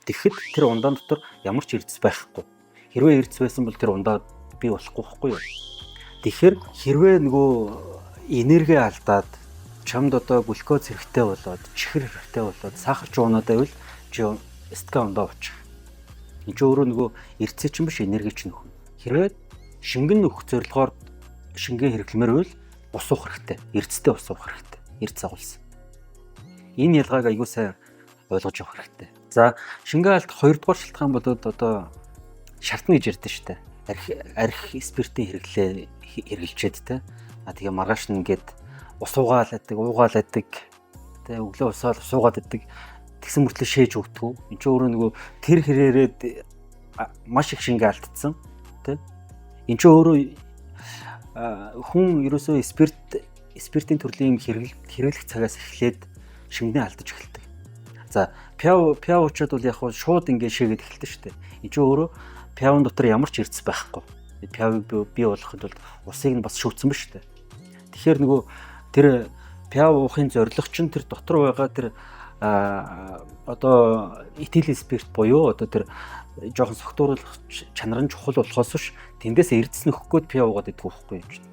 Тэгэхэд тэр ундаан дотор ямар ч эрдэс байхгүй. Хэрвээ эрдэс байсан бол тэр ундаа бий болохгүй байхгүй юу? Тэгэхээр хэрвээ нөгөө энерги алдаад чамд одоо глюкоз хэрэгтэй болоод, чихэр хэрэгтэй болоод, сахар ч унаад байвал чи СТК ундаа уучих. Энд чи өөрөө нөгөө эрдэсээ чинь биш, энерги чинь өгнө. Хэрвээ шингэн өгөх зорилгоор шингэн хэрэглэмээр байвал ус уух хэрэгтэй. Эрдэстэй ус уух хэрэгтэй. Эрдэс агуулсан. Энэ ялгааг аягүй сайн ойлгож явах хэрэгтэй. За, шингэн алдах хоёрдугаар шалтгаан бол одоо шартна гэж ярьдэн штэ. Архи спиртийн хэрэглээ хэрэглэчээд те. А тэгээ маргааш нь ингээд ус уугаал байдаг, уугаал байдаг. Тэ, өглөө усаал ус уугаад байдаг. Тэгсэн мөртлөө шээж өгдөг. Энд чинь өөрөө нөгөө тэр хэрээрээ маш их шингэн алдсан. Тэ. Энд чинь өөрөө хүн ерөөсөө спиртийн төрлийн юм хэрэглэх цагаас эхлээд шингэнээ алдаж эхэлдэг. За, пиав уучаад бол яг шууд ингээд шээгээд эхэлдэг шүү дээ. Энд чинь өөрөө пиавн дотор ямар ч эрдэс байхгүй. Пиавыг бий болгохын тулд усыг нь бас шүүцэн ба шүү дээ. Тэгэхээр нөгөө тэр пиав уухын зорилго чинь тэр дотор байгаа тэр одоо этил спирт буюу одоо тэр жоохон согтууруулах чанар нь чухал болохоос биш, тэндээс эрдэс нөхөх гээд пиав уугаад идэх байхгүй юм чинь.